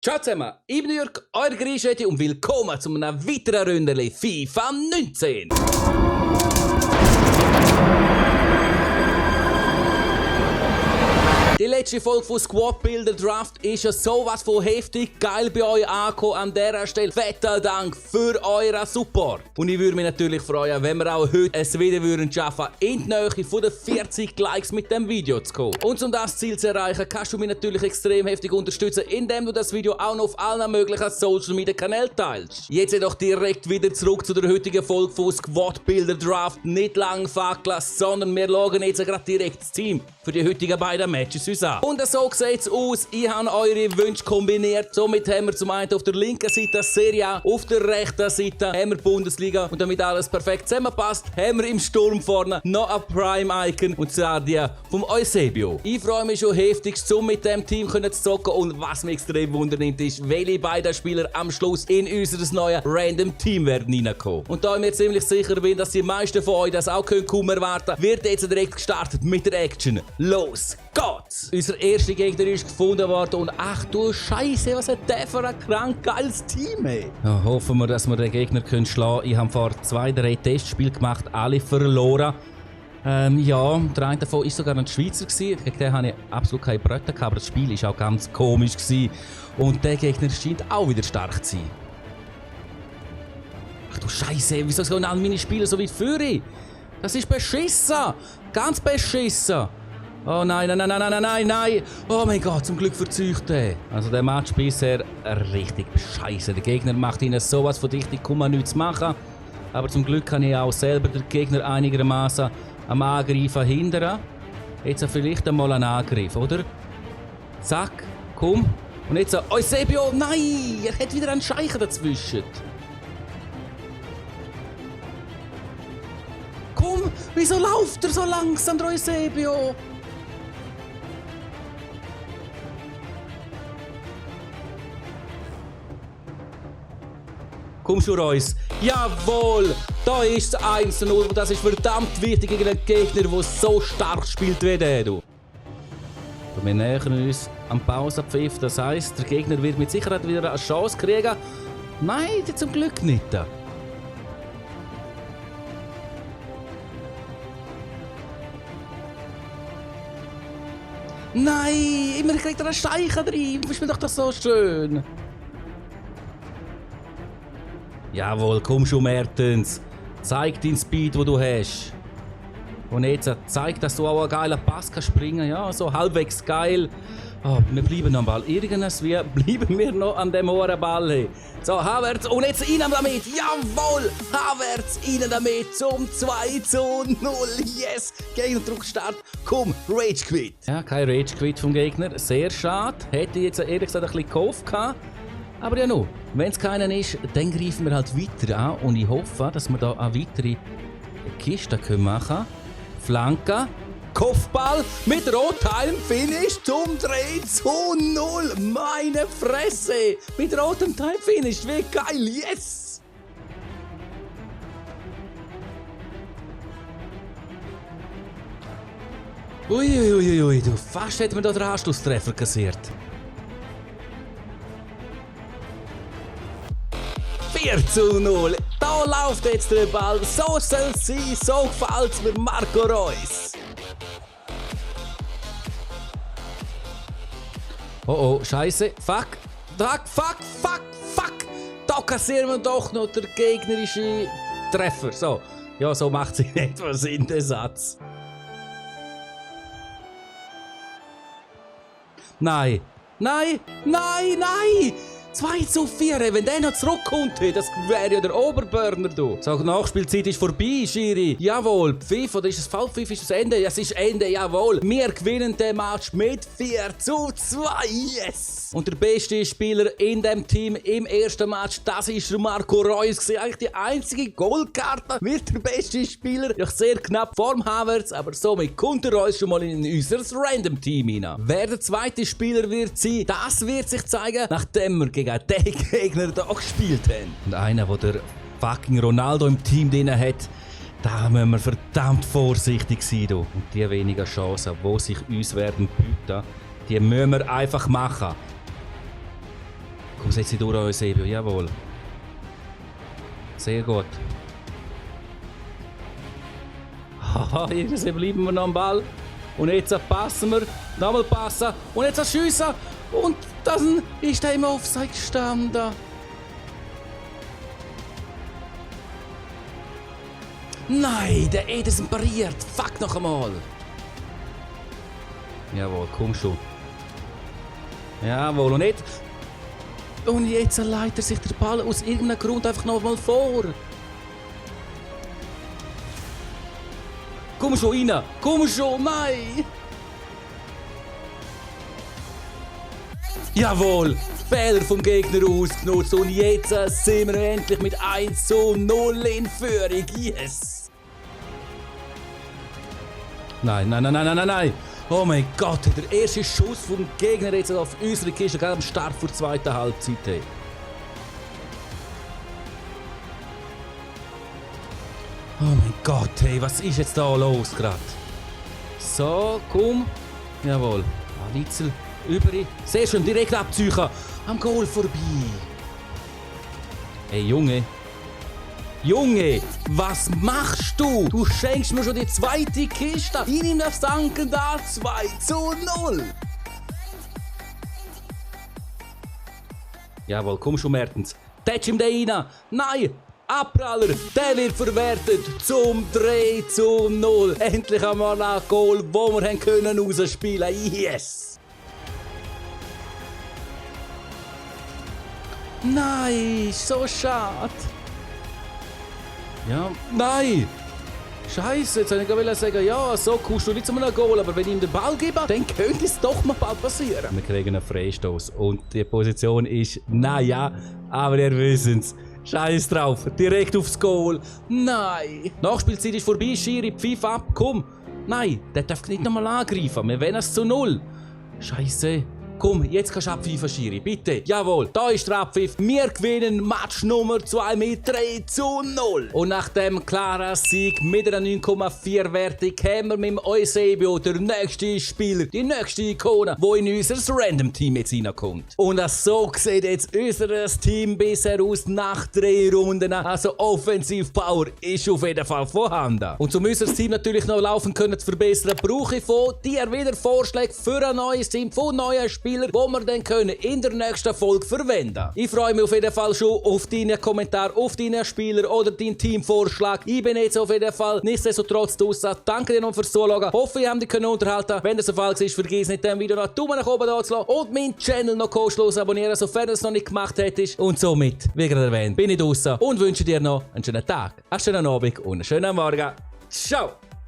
Ciao zusammen, ich bin Jörg, euer Griescheti und willkommen zu einem weiteren Ründerli FIFA 19. Die letzte Folge von Squad Builder Draft ist ja sowas von heftig geil bei euch angekommen. An dieser Stelle fetter Dank für euren Support. Und ich würde mich natürlich freuen, wenn wir auch heute es wieder schaffen, in die Nähe von den 40 Likes mit dem Video zu kommen. Und um das Ziel zu erreichen, kannst du mich natürlich extrem heftig unterstützen, indem du das Video auch noch auf allen möglichen Social Media Kanälen teilst. Jetzt jedoch direkt wieder zurück zu der heutigen Folge von Squad Builder Draft. Nicht lang fackeln, sondern wir schauen jetzt gerade direkt das Team für die heutigen beiden Matches uns an. Und so sieht es aus. Ich habe eure Wünsche kombiniert. Somit haben wir zum einen auf der linken Seite Serie A, auf der rechten Seite haben wir Bundesliga. Und damit alles perfekt zusammenpasst, haben wir im Sturm vorne noch ein Prime-Icon. Und zwar die vom Eusebio. Ich freue mich schon heftig, um mit dem Team zu zocken. Und was mich extrem wundernimmt, ist, welche beiden Spieler am Schluss in unser neues Random Team werden reinkommen. Und da ich mir ziemlich sicher bin, dass die meisten von euch das auch kaum erwarten können, wird jetzt direkt gestartet mit der Action. Los geht's! Unser erster Gegner ist gefunden worden und ach du Scheiße, was hat der für ein krank geiles Team, ey. Ja, hoffen wir, dass wir den Gegner schlagen können. Ich habe vor 2-3 Testspielen gemacht, alle verloren. Ja, der eine davon war sogar ein Schweizer. Gegen den hatte ich absolut keine Brötchen gehabt, aber das Spiel war auch ganz komisch. Und der Gegner scheint auch wieder stark zu sein. Ach du Scheiße, wieso sollen alle meine Spieler so weit führen? Das ist beschissen! Ganz beschissen! Oh nein, nein, nein, nein, nein, nein, nein! Oh mein Gott, zum Glück verzeugt er. Also der Match bisher richtig scheiße. Der Gegner macht ihnen sowas von dicht, ich kann man nichts machen. Aber zum Glück kann ich auch selber den Gegner einigermaßen am Angreifen hindern. Jetzt vielleicht einmal einen Angriff, oder? Zack, komm. Und jetzt Eusebio, nein! Er hat wieder einen Scheicher dazwischen. Komm, wieso läuft er so langsam, der Eusebio? Komm schon, Reus. Jawohl! Da ist es 1-0 und das ist verdammt wichtig gegen einen Gegner, der so stark spielt wie der. Wir nähern uns am Pausenpfiff, das heisst, der Gegner wird mit Sicherheit wieder eine Chance kriegen. Nein, zum Glück nicht. Nein, immer kriegt er einen Steichen rein. Du spielst doch das so schön. Jawohl, komm schon, Mertens. Zeig deinen Speed, den du hast. Und jetzt zeig, dass du auch einen geilen Pass springen kannst. Ja, so halbwegs geil. Oh, wir bleiben am Ball. Irgendwie bleiben wir noch an dem hohen Ball. Hey. So, Havertz. Und jetzt rein damit. Jawohl! Havertz rein damit zum 2-0. Yes! Gegnerdruck Start. Komm, Rage Quit. Ja, kein Rage Quit vom Gegner. Sehr schade. Hätte ich jetzt ehrlich gesagt ein bisschen gehofft gehabt. Aber ja no, wenn es keinen ist, dann greifen wir halt weiter an und ich hoffe, dass wir da eine weitere Kiste machen können. Flanke, Kopfball mit rotem Finish zum 3-0. Meine Fresse! Mit rotem Time-Finish, wie geil, yes! Uiuiuiui, du, fast hätten wir da den Anschlusstreffer kassiert. 4-0. Da läuft jetzt der Ball. So soll es sein. So gefällt es mir Marco Reus. Oh oh, Scheiße. Fuck. Fuck. Da kassieren wir doch noch den gegnerischen Treffer. So. Ja, so macht sich etwa Sinn, der Satz. Nein. 2-4, wenn der noch zurückkommt, das wäre ja der Oberburner, du. So, die Nachspielzeit ist vorbei, Schiri. Jawohl, Pfiff, oder ist es Foulpfiff, ist das Ende? Ja, es ist Ende, jawohl. Wir gewinnen den Match mit 4-2, yes! Und der beste Spieler in dem Team im ersten Match, das ist Marco Reus. Eigentlich die einzige Goldkarte wird der beste Spieler. Ja, sehr knapp vorm Havertz, aber somit kommt der Reus schon mal in unser Random-Team hinein. Wer der zweite Spieler wird sein, das wird sich zeigen, nachdem wir gegen den Gegner da gespielt haben. Und einer, der fucking Ronaldo im Team drin hat, da müssen wir verdammt vorsichtig sein. Und die wenigen Chancen, die sich uns werden bieten, die müssen wir einfach machen. setze durch Eusebio, jawohl. Sehr gut. Haha, irgendwie bleiben wir noch am Ball. Und jetzt passen wir. Nochmal passen. Und jetzt schiessen. Und dann ist er im Offside gestanden. Nein, der Ederson pariert. Fuck noch einmal. Jawohl, komm schon. Jawohl, und jetzt... Und jetzt leitet sich der Ball aus irgendeinem Grund einfach noch mal vor. Komm schon rein! Komm schon! Nein! Jawohl! Fehler vom Gegner ausgenutzt und jetzt sind wir endlich mit 1:0 in Führung. Yes! Nein, nein, nein, nein, nein, nein! Oh mein Gott, der erste Schuss vom Gegner jetzt auf unsere Kiste, gerade am Start der zweiten Halbzeit. Hey. Oh mein Gott, hey, was ist jetzt da los gerade? So, komm. Jawohl. Witzel, Überi. Sehr schön, direkt abziehen. Am Goal vorbei. Hey, Junge. Junge, was machst du? Du schenkst mir schon die zweite Kiste. Ich nehme das Danken da 2:0. Jawohl, komm schon, Mertens. Tätsch ihm den rein. Nein. Abpraller, der wird verwertet zum 3:0. Endlich einmal ein Goal, wo wir können rausspielen. Yes! Nein, so schade. Ja, nein! Scheiße, jetzt wollte ich sagen, ja, so kommst du nicht zu einem Goal, aber wenn ich ihm den Ball gebe, dann könnte es doch mal bald passieren. Wir kriegen einen Freistoß und die Position ist, naja, aber ihr wisst es. Scheiß drauf, direkt aufs Goal. Nein! Nachspielzeit ist vorbei, Schiri, pfiff ab, komm! Nein, der darf nicht nochmal angreifen, wir wollen es zu 0. Scheiße. Komm, jetzt kannst du abpfeifen, Schiri, bitte. Jawohl, da ist der Abpfiff. Wir gewinnen Match Nummer 2 mit 3:0. Und nach dem klaren Sieg mit einer 9,4 Wertung haben wir mit dem Eusebio den nächsten Spieler, die nächste Ikone, die in unser Random-Team jetzt reinkommt. Und so sieht jetzt unser Team bisher aus nach 3 Runden. Also Offensiv-Power ist auf jeden Fall vorhanden. Und um unser Team natürlich noch laufen können zu verbessern, brauche ich von dir wieder Vorschläge für ein neues Team, von neuen Spielern, die wir dann können in der nächsten Folge verwenden. Ich freue mich auf jeden Fall schon auf deinen Kommentar, auf deinen Spieler oder deinen Teamvorschlag. Ich bin jetzt auf jeden Fall nichtsdestotrotz draussen. Danke dir noch fürs Zuschauen. Hoffe, ihr habt dich unterhalten. Wenn das der Fall war, vergiss nicht, dem Video noch einen Daumen nach oben da zu lassen und meinen Channel noch kostenlos abonnieren, sofern du es noch nicht gemacht hättest. Und somit, wie gerade erwähnt, bin ich draussen und wünsche dir noch einen schönen Tag, einen schönen Abend und einen schönen Morgen. Ciao!